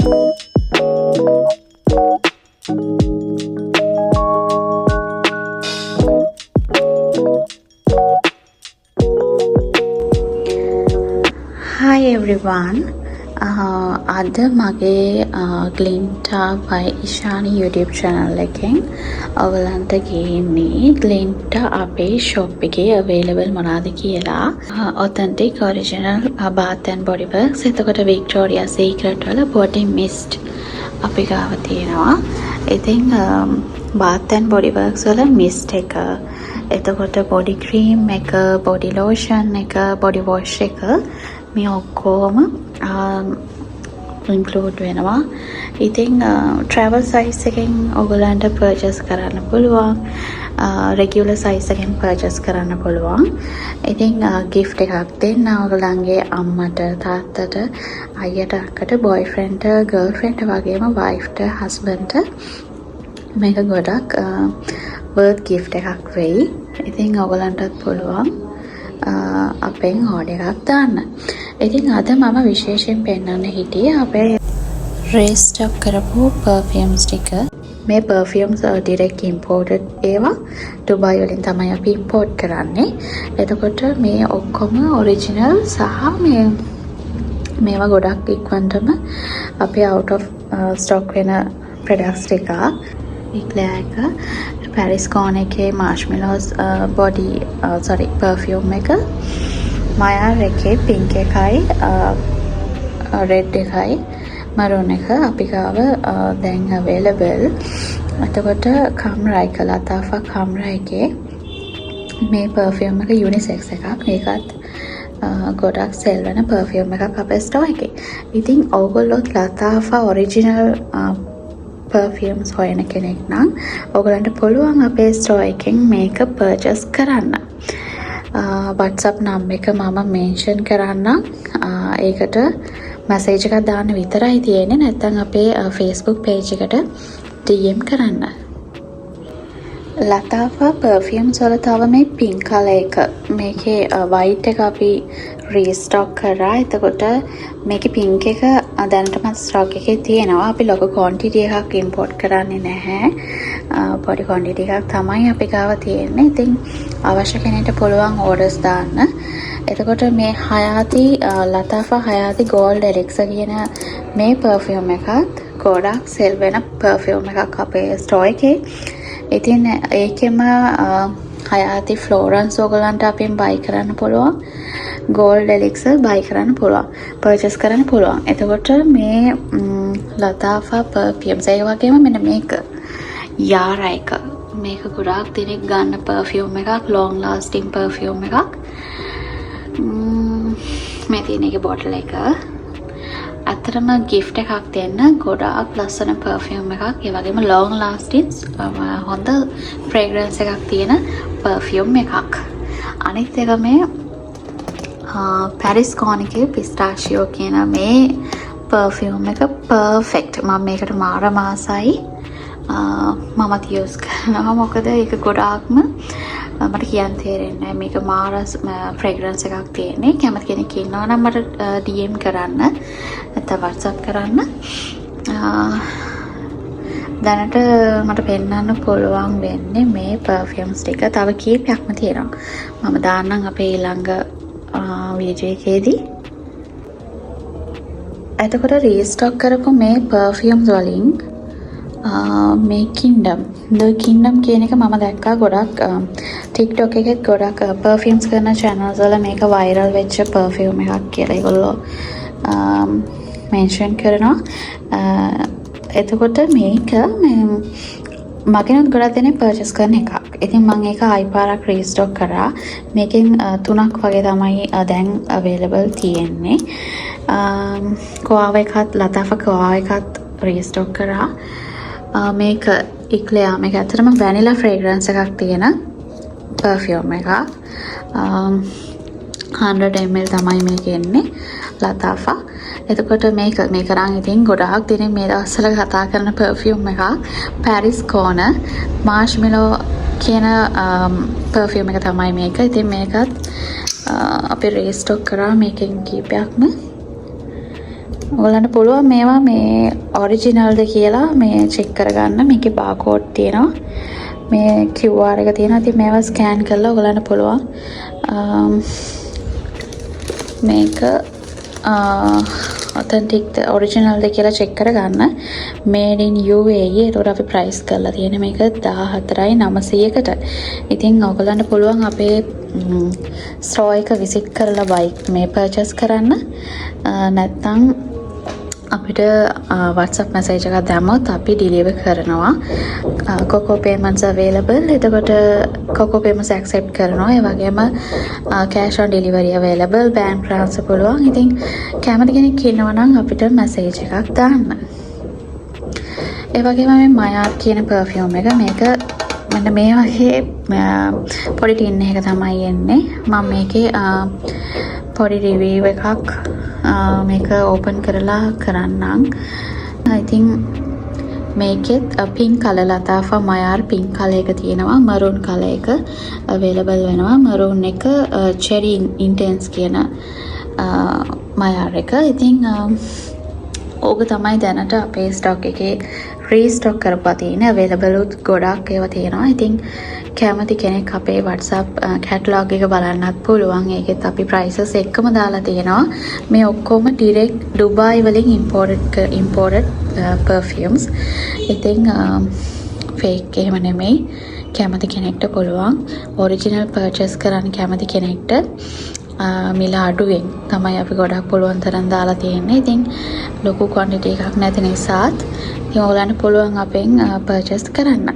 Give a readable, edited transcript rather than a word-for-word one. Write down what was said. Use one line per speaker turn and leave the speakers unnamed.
Hi everyone. අද මගේ ග්ලින්ටා by Ishani YouTube channel එකෙන් ඔයගලන්ට ගේන්නේ ග්ලින්ටා අපේ ෂොප් එකේ available මොනවද කියලා. Authentic original Bath and Body Works, එතකොට Victoria Secret වල body mist අපි ගාව තියෙනවා. ඉතින් Bath and Body Works වල mist එක, එතකොට බොඩි ක්‍රීම් එක, බොඩි ලෝෂන් එක, බොඩි වොෂ් එක, මේ ඔක්කොම ඉන්ක්ලූඩ් වෙනවා. ඉතින් ට්‍රැවල් සයිස් එකෙන් ඔයගලන්ට පර්චේස් කරන්න පුළුවන්. රෙගියුලර් සයිස් එකෙන් පර්චේස් කරන්න පුළුවන්. ඉතින් ගිෆ්ට් එකක් දෙන්න ඔයගලන්ගේ අම්මට, තාත්තට, අයියට, අක්කට, බොයිෆ්‍රෙන්ඩ්ට, ගර්ල්ෆ්‍රෙන්ඩ්ට වගේම වයිෆ්ට, හස්බන්ඩ්ට මේක ගොඩක් වර්ත් ගිෆ්ට් එකක් වෙයි. ඉතින් ඔයගලන්ටත් පුළුවන් අපෙන් ඕඩර් එකක් දාන්න. ඉතින් අද මම විශේෂයෙන් පෙන්වන්න හිටියේ අපේ රීස්ටොක් කරපු පර්ෆියුම්ස් ටික. මේ පර්ෆියුම්ස් ඩිරෙක්ට් ඉම්පෝර්ටඩ් ඒවා. ඩුබායි වලින් තමයි අපි ඉම්පෝර්ට් කරන්නේ. එතකොට මේ ඔක්කොම ඔරිජිනල් සහ මේ මේවා ගොඩක් ඉක්මනටම අපේ අවුට් ඔෆ් ස්ටොක් වෙන ප්‍රොඩක්ට්ස් ටිකක්. ඉක්ලෑ එක, පැරිස් කෝනර් එකේ මාෂ්මෙලෝස් බොඩි, සොරි, පර්ෆියුම් එක, මයාර් එකේ පින්ක් එකයි රෙඩ් එකයි මරූන් එක අපි ගාව දැන් අවේලබල්. එතකොට කම්රා එක, ලතාෆා කම්රා එකේ මේ පර්ෆියුම් එක යුනිසෙක්ස් එකක්. ඒකත් ගොඩක් සෙල් වෙන පර්ෆියුම් එකක් අපේ ස්ටෝර් එකේ. ඉතින් ඕගොල්ලොත් ලතාෆා ඔරිජිනල් පර්ෆියුම්ස් හොයන කෙනෙක් නම් ඔයගලන්ට පුළුවන් අපේ ස්ටෝර් එකෙන් මේක පර්චේස් කරන්න. WhatsApp number එක මම මෙන්ෂන් කරන්නම්. ඒකට මැසේජ් එකක් දාන්න විතරයි තියෙන්නේ. නැත්නම් අපේ Facebook page එකට DM කරන්න. ලතාෆා පර්ෆියුම්ස් වල තව මේ පින්ක් කලර් එක, මේකේ වයිට් එක අපි රීස්ටොක් කරා. එතකොට මේකේ පින්ක් එක දැනටමත් ස්ටොක් එකේ තියෙනවා. අපි ලොකු ක්වොන්ටිටි එකක් ඉම්පෝට් කරන්නේ නැහැ. පොඩි ක්වොන්ටිටි එකක් තමයි අපි ගාව තියෙන්නේ. ඉතින් අවශ්‍ය කෙනෙක්ට පුළුවන් ඕඩර්ස් දාන්න. එතකොට මේ හයාති, ලතාෆා හයාති ගෝල්ඩ් එලික්සර් කියන මේ පර්ෆියුම් එකත් ගොඩක් සෙල් වෙන පර්ෆියුම් එකක් අපේ ස්ටෝර් එකේ. ඉතින් ඒකෙම හයාති ෆ්ලෝරන්ස් ඔයගලන්ට අපෙන් බයි කරන්න පුළුවන්. ගෝල්ඩ් එලික්සර් බයි කරන්න පුළුවන්. පර්චේස් කරන්න පුළුවන්. එතකොට මේ ලතාෆා පර්ෆියුම්ස්, ඒ වගේම මෙන්න මේක යාරා එක. මේක ගොඩාක් දෙනෙක් ගන්න පර්ෆියුම් එකක්, ලොං ලාස්ටිං පර්ෆියුම් එකක්. මේ තියෙන එකේ බොටල් එක. ඇත්තටම ගිෆ්ට් එකක් දෙන්න ගොඩාක් ලස්සන පර්ෆියුම් එකක්. ඒ වගේම ලොං ලාස්ටිං, හොඳ ෆ්‍රේග්‍රන්ස් එකක් තියෙන පර්ෆියුම් එකක්. අනිත් එක මේ පැරිස් කෝනර් එකේ පිස්ටාෂියෝ කියන මේ පර්ෆියුම් එක පර්ෆෙක්ට්. මම මේකට මාරම ආසයි. මමත් යූස් කරනවා, මොකද ඒක ගොඩාක්ම මට කියන්න තේරෙන්නේ නැහැ. මේක මාර ෆ්‍රේග්‍රන්ස් එකක් තියෙන්නේ. කැමති කෙනෙක් ඉන්නවා නම් මට DM කරන්න, නැත්නම් WhatsApp කරන්න. දැනට මට පෙන්වන්න පුළුවන් වෙන්නේ මේ පර්ෆියුම්ස් ටික. තව කීපයක්ම තියෙනවා. මම දාන්නම් අපේ ඊළඟ වීඩියෝ එකේදී. එතකොට රීස්ටොක් කරපු මේ පර්ෆියුම්ස් වලින් මේ කින්ඩම්, ද කින්ඩම් කියන එක මම දැක්කා ගොඩක් TikTok එකෙත්, ගොඩක් පර්ෆියුම්ස් කරන චැනල්ස් වල මේක වෛරල් වෙච්ච පර්ෆියුම් එකක් කියලා ඒගොල්ලෝ මෙන්ෂන් කරනවා. එතකොට මේක මේ මගෙනුත් ගොඩක් දෙනෙක් පර්චේස් කරන එකක්. ඉතින් මං ඒක ආයි පාරක් රීස්ටොක් කරා. මේකෙන් තුනක් වගේ තමයි දැන් අවේලබල් තියෙන්නේ. කෝආව එකත්, ලතාෆා කෝආව එකත් රීස්ටොක් කරා. මේක ඉක්ලෙයා, මේක ඇත්තටම වැනිලා ෆ්‍රේග්‍රන්ස් එකක් තියෙන පර්ෆියුම් එකක්. 100 ml තමයි මේක එන්නේ ලතාෆා. එතකොට මේක මේක නම් ඉතින් ගොඩාක් දෙනෙක් මේ දවස්වල කතා කරන පර්ෆියුම් එකක්. පැරිස් කෝනර් මාෂ්මෙලෝ කියන පර්ෆියුම් එක තමයි මේක. ඉතින් මේකත් අපි රීස්ටොක් කරා මේකෙන් කීපයක්ම. ඔයගොල්ලන්ට පුළුවන් මේවා මේ ඔරිජිනල්ද කියලා මේ චෙක් කරගන්න. මේකේ බාකෝඩ් තියෙනවා. මේ QR එක තියෙනවා. ඉතින් මේවා ස්කෑන් කරලා ඔයගොල්ලන්ට පුළුවන් මේක ඔතෙන්ටික්ද ඔරිජිනල්ද කියලා චෙක් කරගන්න. Made in UAE. ඒතකොට අපි ප්‍රයිස් කරලා තියෙන මේක 14,900කට. ඉතින් ඔයගොල්ලන්ට පුළුවන් අපේ ස්ටෝර් එක විසිට් කරලා බයි මේ පර්චේස් කරන්න. නැත්නම් අපිට WhatsApp message එකක් දැම්මොත් අපි ඩිලිවර් කරනවා. කොකෝ payments available. එතකොට කොකෝ payments accept කරනවා. ඒ වගේම cash on delivery available, bank transfer පුළුවන්. ඉතින් කැමති කෙනෙක් ඉන්නවා නම් අපිට මැසේජ් එකක් දාන්න. ඒ වගේම මේ මයාර් කියන පර්ෆියුම් එක, මේක මෙන්න මේ වගේ පොඩි ටින් එකක තමයි එන්නේ. මම මේකේ පොඩි රිවිව් එකක් මේක ඕපන් කරලා කරන්නම්. ඉතින් මේකෙත් පින්ක් කලර්, ලතාෆා මයාර් පින්ක් කලර් එක තියෙනවා. මරූන් කලර් එක අවේලබල් වෙනවා. මරූන් එක චෙරි ඉන්ටෙන්ස් කියන මයාර් එක. ඉතින් ඕක තමයි දැනට අපේ ස්ටොක් එකේ රීස්ටොක් කරපුවා තියෙන. අවේලබල් උත් ගොඩක් ඒවා තියෙනවා. ඉතින් කැමති කෙනෙක් අපේ WhatsApp catalogue එක බලන්නත් පුළුවන්. ඒකෙත් අපි ප්‍රයිසස් එක්කම දාලා තියෙනවා. මේ ඔක්කොම ඩිරෙක්ට් ඩුබායි වලින් ඉම්පෝර්ටඩ් පර්ෆියුම්ස්. ඉතින් ෆේක් එහෙම නෙමෙයි. කැමති කෙනෙක්ට පුළුවන් ඔරිජිනල් පර්චේස් කරන්න. කැමති කෙනෙක්ට මිල අඩුවෙන් තමයි අපි ගොඩක් පුළුවන් තරම් දාලා තියෙන්නේ. ඉතින් ලොකු ක්වොන්ටිටි එකක් නැති නිසාත් ඉතින් ඔයගොල්ලන්ට පුළුවන් අපෙන් පර්චේස් කරන්න.